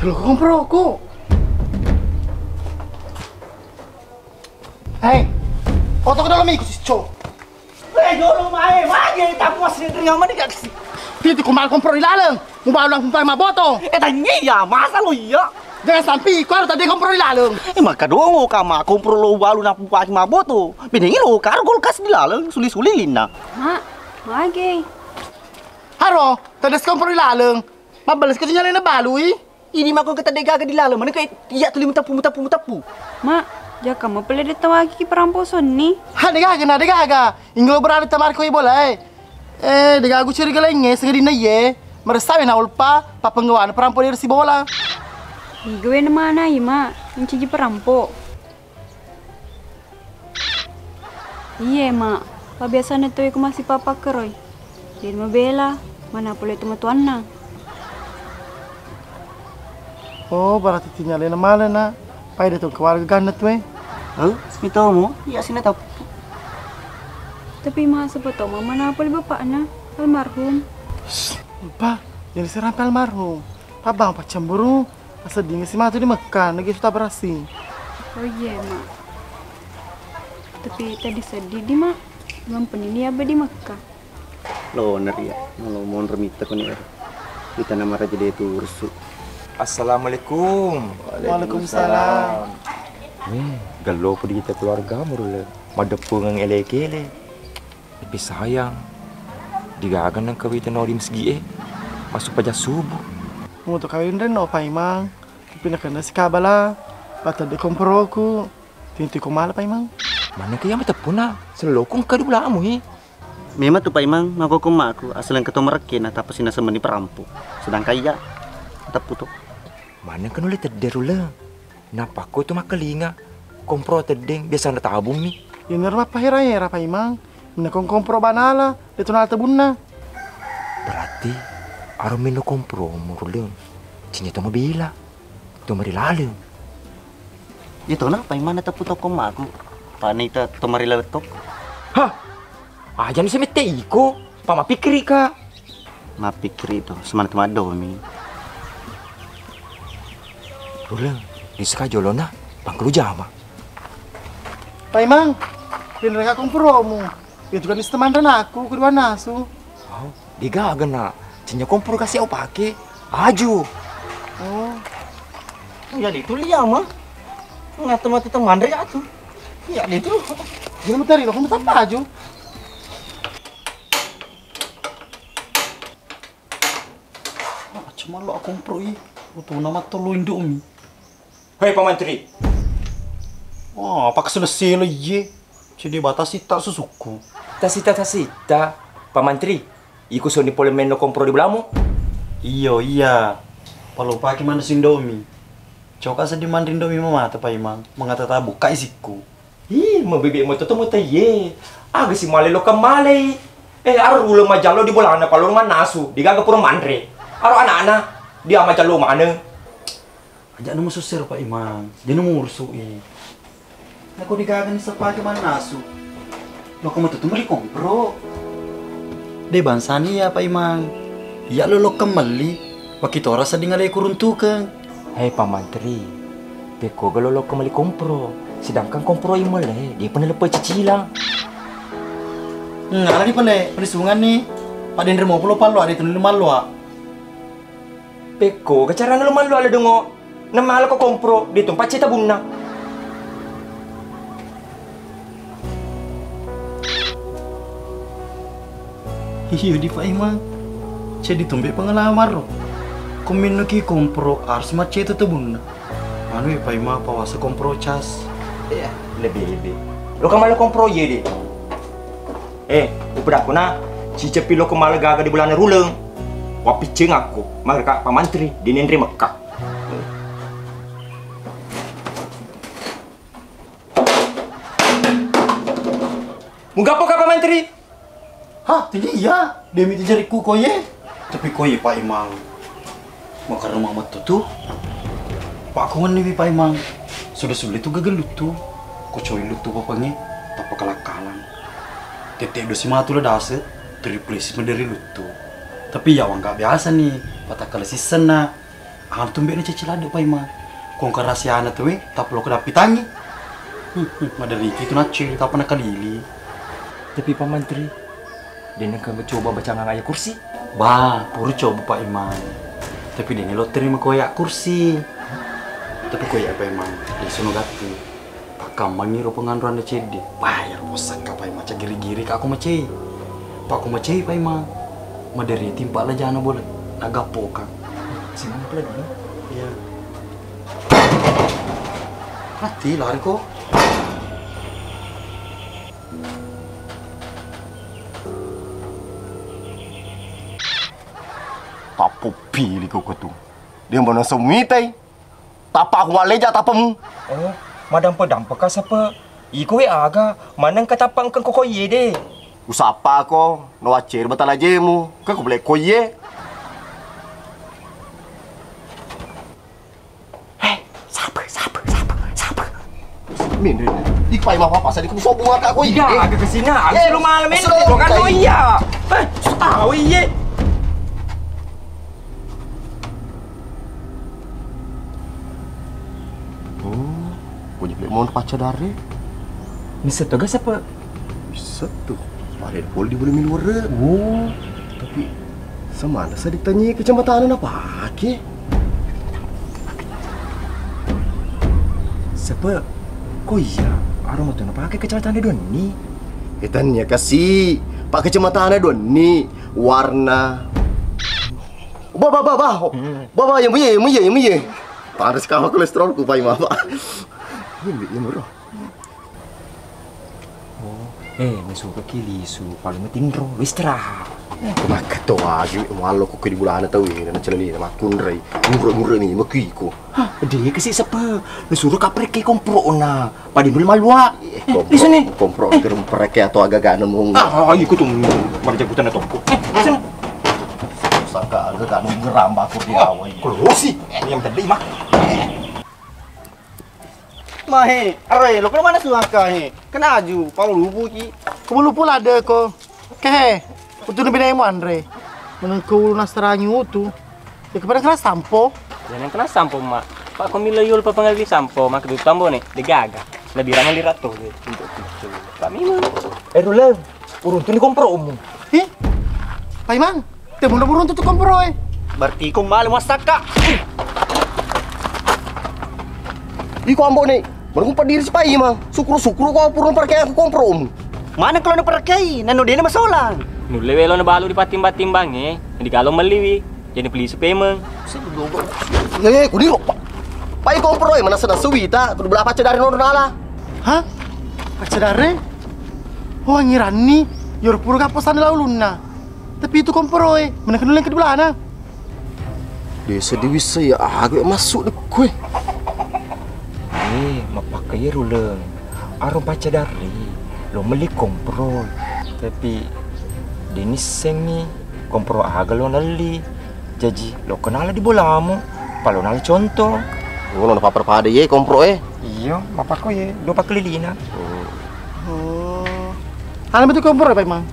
telo ko komproko. Eh, oto ko dalam iku sicco. Eh, jolo mae, mage tapu asli ringa mani gak sih. Titi ko mal kompro di laleng. Mubalu nang kumpai maboto. Eh, tanya iya, masa lo iya? Jangan sampai kau ada tadi kompro di laleng. Eh, maka dongo kama kompro lo balu nang kumpai maboto. Benengi lo karo kulkas di laleng, suli-suli linna. Mak, mage. Haro, tadi kompro di laleng. Mabbales ko nyalena balui. Ini mako kita degaga di laleng, mana kayak iya tuli muteppu, muteppu, muteppu. Mak, jaka mau pele de tawaki peramposon ni. Ha, degaga na, degaga. Inggalo berani tamar ko ibola, eh. Eh, degaga curiga laingnge, sengadinna iye. Meresawe na ulpa, papenggawana perampo dari sibola. Igawe na mana i, Mak? Menciji perampo. Iye, Mak. Pabiasana tauwe ko massipapakkeroi. Jadi mabela, mana pole tomatoanna. Oh, berarti tinyalena male, Nak. Pai de to keluarga ganna tuwe. Hah? Mitomo? Iya sini tappu. Tapi masa pa to mama napoli bapakna almarhum. Apa? Jadi serampe almarhum. Pabang paccemburu. Asedding si matu di Mekah, nagi suta berasi. Oh iya, Mak. Tapi tadi sedih di, Mak. Belum penini apa di Mekah. Lo neri ya, lo monro mita ko ni. Kita nama raja dia tu ursu. Assalamualaikum. Waalaikumsalam. Eh, gallo pudi kita keluarga murule. Madepungeng ele-kele. Tapi sayang, digaga nengka wita no di masjid e. Masuk pajak subuh. Mutu kawin renno Paimang. Tapi nakena si kabala. Patadde komproku. Tintu ko mala Paimang. Mana ke yang beteppuna? Selokong kadu belamu hi. Memang tu Paimang, makoko maku, asaleng keto merekke na tappa sina semeni perampu. Sedangkan iya, teppu to. Mana ke nulle tedde rule? Napakko tu makkelinga, kompro teddeng, biasa na tabung mi. Yenaro mappahera-hera Paimang, minakong kompro banala, detu nala tebunna. Berarti, aro minno kompro muruleng, cinye to mabela, to marilaleng. Iya tona, Paimang na teppu tokko maku, panita to marilaleng tokko. Hah? Aja ni semette iko, pa mapikkiri ka. Mapikkiri to, semanna tu maddomi. Ruleng, ni seka jolona, pangkelu jama. Paimang, pinreka kompromu. Itu kan istemandan aku, kedua nasu. Oh, digaga na. Cinya kompro kasi au pake. Aju. Oh. Ya itu liama. Ngata mati teman ri atu. Ya itu. Jangan mutari lo, kamu tak aju. Ah, cuma lo aku pro i. Utu nama tolu Indomie. Hei Pak Mantri. Oh, apa kesel-selo iye. Cedde batasi tak susukku. Tasita tasita, Pak Mantri. Iko soni pole menno kompro di belamu. Iyo iya. Palo pake manus Indomie. Coka seddi manre Indomie mamata Paimang. Mangata tabu kai sikku. Ih, mabebe mo toto mo taiye. Aga si male lokang malei. Eh, aro rule majallo di bolana palong mannasu, digaga pura manre. Aro anak-anak, dia majallo maneng. Aja nu musussero Pak Imang, dia nu murusu'i. Nako digaga ni sepake mannasu. Loko metu tu melli kompro. De bangsani ya Pak Imang. Iya lo lokang melli, wakitora sedding alai kuruntukeng. Hei Pak Mantri, pekkoga lolokko melli kompro, sedangkan kompro i mele, depa naleppa cicilang. Ngalani pale, pale sunganni, paddenre mopo lo pallo, ade tunni malloa. Pekkoga carana lo malloa le dongo, namalako kompro, de tumpa cita bunna. Iyo di Pak Imang. Ceddi tumbe pengalaman ro. Ko mennoki kompro harus maccetu tebunna. Anu e Pak Imang pawasa kompro cas. Iya, lebih-lebih. Lo kamala kompro iye de. Eh, upedakku na, ciceppi lo kemala gaga di bolana ruleng. Wapicceng akko, maga ka Pak Mantri, di nenre Mekka. Mugappo ka Pak Mantri? Hah, tiji iya, demi tijariku koye. Tapi koye Pak Imang. Makaruma metto tu. Pak kongenni wi Pak Imang. Sudah sulit tu gagal luttu. Ko coy luttu papange, tappa kalang-kalang. Tette dosi matu la dase, triplesi maderi luttu. Tapi ya wangga biasa ni, patakkala sissenna. Anu tumbe na ceci ladde Pak Imang. Kongka rahasiana tuwe, tappa lo kedappitangi. Hmm, hmm, maderiki tu nacce, tappa nakalili. Tapi Pak Mantri, dena ka mencoba bacangang ayat kursi? Ba, puru coba Pak Imang. Tapi dena lo terima ko ayat kursi. Tapi ko ayat Pak Imang, isono gatti. Pakkammangi ro penganruanna cedde. Wah, iyaro possakka pai macca giri-giri ka ko macei. Pa ko macei pai ma. Maderi timpa lajana bola. Nagappokang. Sini pula dulu. Iya. Mati lari ko. Tappo pili ko tu. Dia mana semitai. Tappa ku malleja tappemu. Oh, madampe-dampe ka sape. Iko we aga, maneng ka tappa engka ko koye de. Usappa ko, no wacceri batala jemu, ke ku bele koye. Hei, sape, sape, sape, sape. Minri. Ipai mapapa sadi ku sobu ngaka koi. Iya, agak kesini. Aku suruh malam ini. Bukan, oh iya. Eh, tahu iya. Oh, ko je pale monro pacca dare. Nisseng to ga sapa? Bisa tu. Pale pole di bulu miluar. Oh. Tapi semana sa ditanya kecamatan na pake. Sapa? Ko iya, aro matu na pake kecamatan dua ni. Itanya kasi, pak kecamatan dua ni warna Ba, ba, ba, ba. Hmm. Ba, ba, yang muye, yang muye, yang muye. Panas kau kolesterolku, Pak Imam, Pak. Ini, ini, bro. Oh, eh, masuk ke lisu, paling metinro, istirahat. Maka to aju, wallo ko di bulana tau ini, na celani, na makunrai. Murah-murah ni, makiku. Hah, dia kasi sapa? Nasuruh kaprek ke kompro na. Pada dulu malua. Eh, kompro, di sini. Kompro, gerem pereke atau agak-agak nemu. Ah, ah, ikut tuh. Mari jagutan atau. Eh, di sini. Saka agak-agak nemu geramba aku di awal. Kelusi. Yang tadi mah. Mahe, are, lo kena mana suaka he? Kena aju, pau lupu ki. Kebulu pula ada ko. Kehe, utu nabi naimu anre. Menengke ulu nasarangi utu. Ya kepada kena sampo. Ya nang kena sampo, Mak. Pak, ko milo yul papangali sampo, maka tu tambo ne, degaga. Lebih ramah lirato de. Untuk itu. Pak Mimang. Eh, Ruleng, uruntu ni kompro umu. Hi? Pak Imang, temun uruntu tu kompro eh. Berarti ko male muasaka. Iko ambo ne. Baru ku pediri sipai mah. Sukuru-sukuru ko purun parkei aku kompro umu. Mana kalau na parkei, nanu dena masolang. Nulle welo na balu di patimbang-timbange, di kalo melliwi, jadi pelisu pemeng. Eh, kudiro, Pak. Pai kompro e, mana senang suwita, kudu bela paca dari nono nala. Hah? Paca dare? Oh, angiranni, yor pura kapo sana laulunna. Tapi itu kompro e, mana kenal yang kedua na? Desa diwissai aga massu dekkue. Eh, mappakkaie Ruleng. Aro pacadarri, lo melli kompro. Tapi denissengngi kompro aga lo nelli. Jaji, lo kenala di bolamu, palo nala contoh. Ngono na papar pada ye kompro e. Iyo, mappakko ye, dua pakkelilina. Oh. Anu betul kompor apa emang?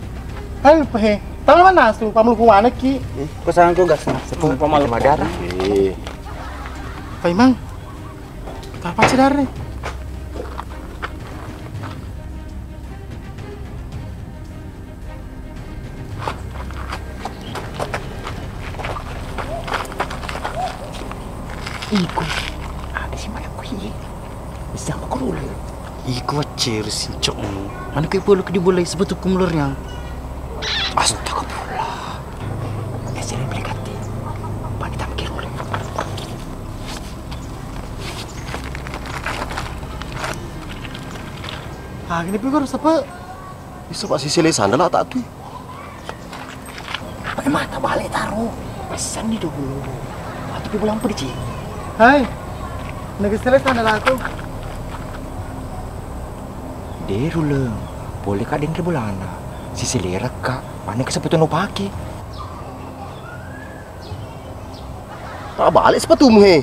Hal pehe. Tahu mana asu, pamu ku mana ki? Eh, ko sangan ko gas na. Sepu pamalu madara. Eh. Pak Imang. Apa sih dari? Iko, ada si mana kui? Bisa apa kau dulu? Iko waccer sincok mu. Mana kui bolu ke dibolai sebetulku mulurnya? Astagfirullah. Esere pelekati. Pani tamke mulai. Ah, gini pikir siapa? Bisa pak sisi lesan dah tak tu. Pakai mata balik taruh. Pesan di dulu. Atau pi pulang pergi. Hai. Negeri selesai adalah aku. Deru le. Boleh kak denre bolana. Sisi lerak kak. Mana ke sepatu no pake. Ah, balik sepatumu he.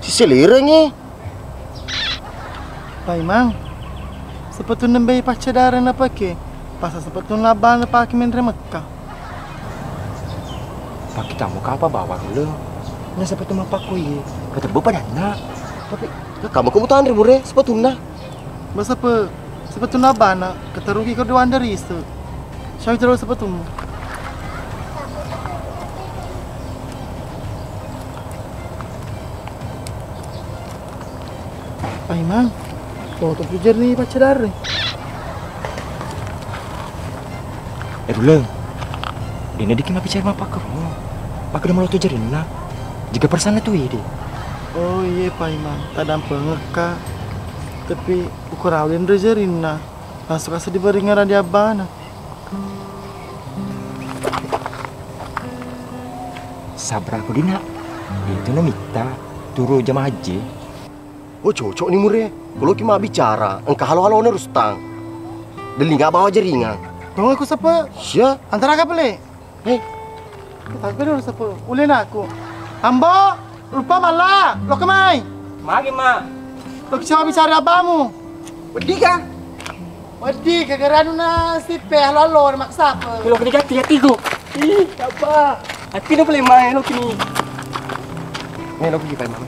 Sisi lereng he. Paimang, sepatu nembe pacca dare na pake, pasa sepatu nabal na pake menre Mekka. Pake tamu kapa bawa dulu? Na sepatu mapakko iye, ketemu padanna. Tapi kamu kamu tanri bure sepatu na. Basa pe sepatu nabal na keteruki kedua dari isu. Siapa terus sepatumu? Paimang, foto pujar nih pacar dari. Eh, Ruleng. Dene dikki mapicari mappakkero. Makkeda maloto jarinna. Jika persana tu ide. Oh iye, Paimang. Tadampengekka. Tapi ukurau denre jarinna. Langsung asa dibaringara di abbana. Sabra ko dina. Itu no mitta turu jamaah haji. Oh, cocok ni mure. Kulo ki mabbicara, engka halo-halona Rustang. Delinga bawa jaringan. Tunggu aku sepe. Sia? Antara ka pele? Hei. Tapi dulu sepe. Ulena aku. Ambo, lupa mala. Lo kemai? Magi, Ma? Lo ki sama bicara abamu. Wedding ka? Wedding ka, geranu na sipe, halo-halo, maksa apa? Kalau kena jati, jati go. Ih, apa? Hati lo boleh main lo kini. Nih, lo pergi, Pak Imam.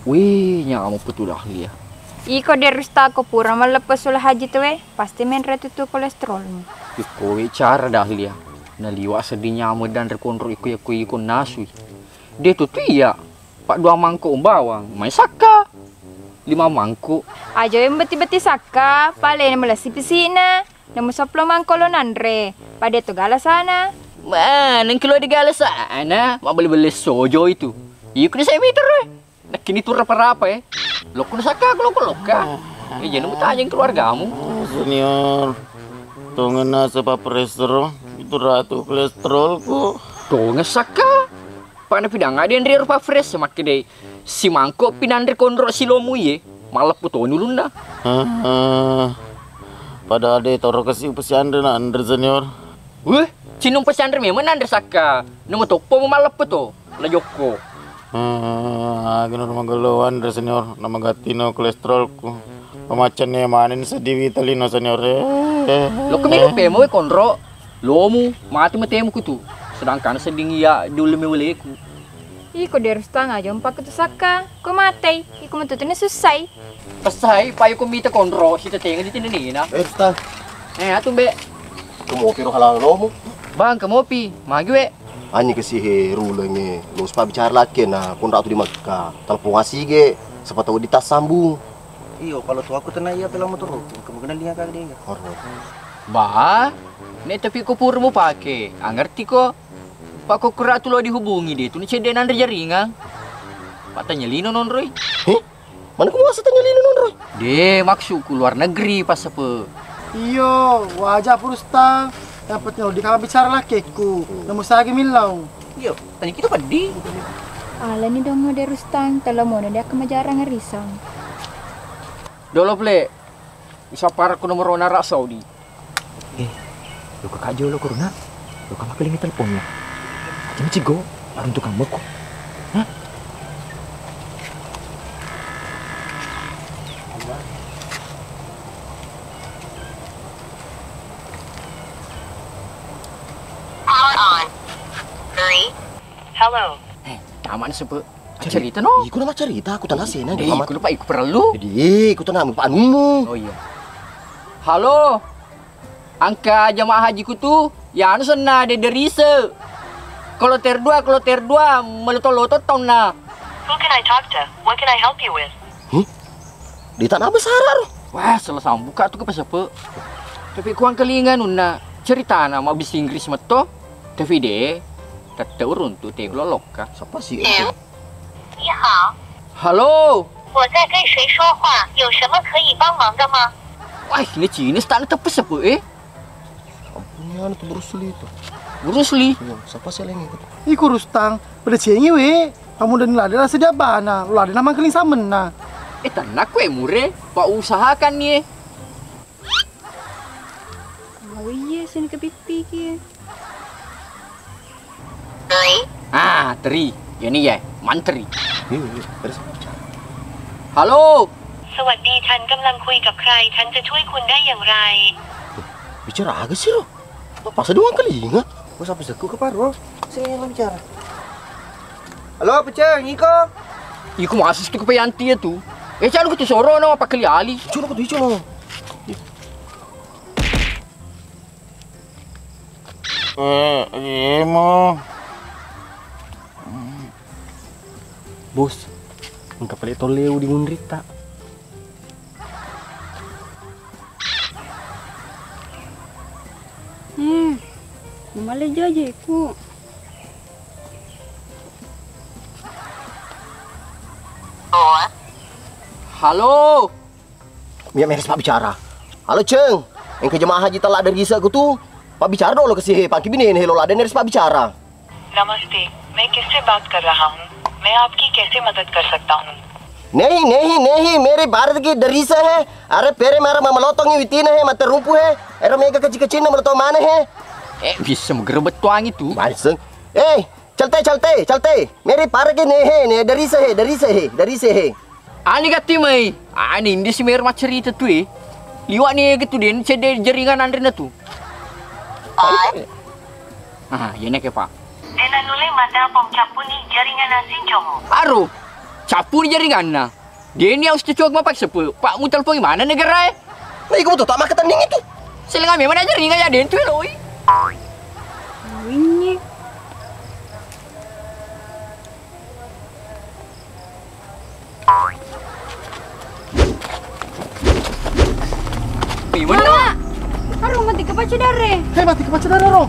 Wih, nyamu petu Dahlia. Iko de Rusta, ko pura malleppe sula haji tuwe, pasti menre tutu kolesterolmu. Iko we cara Dahlia. Naliwa seddi nyamu dan rekonro iko, iko, iko nasui. De tutu iya. Pak dua mangkok bawang, mai sakka. Lima mangkok. Ajo yang beti-beti sakka, pale malessi pisina. Namu seppulo mangko lo nanre, pada to gala sana. Ma, nengki lo di gala sana, ma beli-beli sojo itu. Iya kena saya meter, eh. Nakkini tu rapa-rapa, eh. Lo kena sakka, lo kena lokka. Eh, jangan bertanya keluargamu. Senior, tongenna sepa pressure, itu ratu kolesterolku. Tongen sakka. Pana pidang ade nri rupa fresh makke dei. Simangko pinanre konro silomu iye. Maleppu toni ulunna. Heeh. Padahal de toro kasi upasianre na anre senior. Weh, cinung pasianre memang nanre sakka. Namo toppo mu maleppu to. La jokko. Heeh, agi nur magello anre senior, nama gattino kolesterolku. Pemacenne manin sedih wita lino senior. Eh. Lo kemiru pemo we konro. Lomu, mati matemu kutu. Sedangkan sedding iya dulu meweleku. Iko de Rustang aja umpak kutu sakka. Ko matei, iko matutuni sussai. Pesai, payu ko mita konro, sita tenga di tinanina. Eh, Rustang. Eh, atumbe. Kemopi ro halal lomu. Bang, kemopi. Magi we. Anyi ke sihe rulengnge. Lo sepa bicara laki na konrak tu di Mekka. Telepon asige. Siapa tahu ditassambung. Iyo, kalau tuaku tenna iya pela motoroku, kemungkinan dia kagak dega. Horor. Bah, nek tapi ko pura mupake, angerti ko. Pak ko kura tu lo dihubungi de tu ni cedde nanre jaringan. Pak tanya lino nonroi. Heh? Mana ku masa tanya lino nonroi? De, maksudku luar negeri pas apa? Iyo, wajar purustang. Yang penting lo di kamar bicara lakiku. Nemu sagi milau. Iyo, tanya kita peddi. Alani dong de Rustang, telo mono dia kemajarang risang. Dolo ple, usapara ku nomor Arab Saudi. Eh, lo ka jolo korona, lo ka makelingi telepon ya. Aja mecigo, arung tukang moko. Hah? Power on. Three. Hello. Eh, aman sebe. Cerita no. Iku nama cerita, aku tanah sena. Eh, iku lupa, iku perlu. Jadi, iku tanah panumu. Oh iya. Halo. Angka jamaah haji ku tu, ya anu senna de derise. Kloter dua, kloter dua, meloto-loto taunna. Who can I talk to? What can I help you with? Huh? Di tanah besar ro. Wah, salah sambuka tu ke pesepe. Tapi kuang kelinga nunna ceritana ma bis Inggris metto. Tapi de, tette uruntu te lolokka. Siapa sih? Hello. 你好。Halo. 我在跟谁说话？有什么可以帮忙的吗？ Wah, ini Cina stana teppes apa, eh? Ampun, anu tu Bruce Lee tu. Bruce Lee? Iya, siapa sih lain itu? Iku Rustang, pada cengi we. Kamu dan lada rasa dia bana, lada nama keling samenna. Eh, tenang kue mure, Pak usahakan nih. Oh iya, sini ke pipi ki. Ah, teri. Ya ini ya, manteri. Iya, iya, terus. Halo. สวัสดี ท่านกำลังคุยกับใคร ท่านจะช่วยคุณได้อย่างไร Bicara aga sih ro? Apa saya doang kali ingat? Bos apa seku ke paro? Saya yang bicara. Halo, Peceng, Iko? Iko masih setu ke Yanti ya tu. Eh, jangan kutu soro no, apa kali ali? Cuma kutu ijo no. Eh, emo. Bos, engka pale tolleu di munritta. Hmm, male jajeku. Halo. Mia meres pabbicara. Halo, Ceng. Engka jemaah haji tella dari rise'ku tu. Pabbicara dolo ke sihe, pangki binene helo ladde neres pabbicara. नमस्ते, मैं किससे बात कर रहा हूँ? मैं आपकी कैसे मदद कर सकता हूँ? नहीं, नहीं, नहीं, मेरे भारत की दरीसा है। अरे, पेरे मारा ममलोतोंgi witina he, materumpu he. Ero mega kecil-kecil na maloto mana he? Eh, bisa menggerebet tuang itu. Manseng. Eh, Calte, calte, calte. Meri paraki nehe, ne dari sehe, dari sehe, dari sehe. Ani gatti mai. Ani indi si mer maccerita tu e. Liwa ni gitu den cedde jaringan anrena tu. Ah, iya ne ke, Pak. Dena nulle mata pom cappuni jaringan asing jomo. Aro, cappuni jaringanna. Deni aus cocok mapaksa pe, Pak, mu telepon mana negara e? Nah, iko betul tak makan tanding itu. Selenga memang aja ringa ya den tu loi. Winyi. Mana? Aduh, mati kepacu dare. Hei, mati kepacu dare, ro.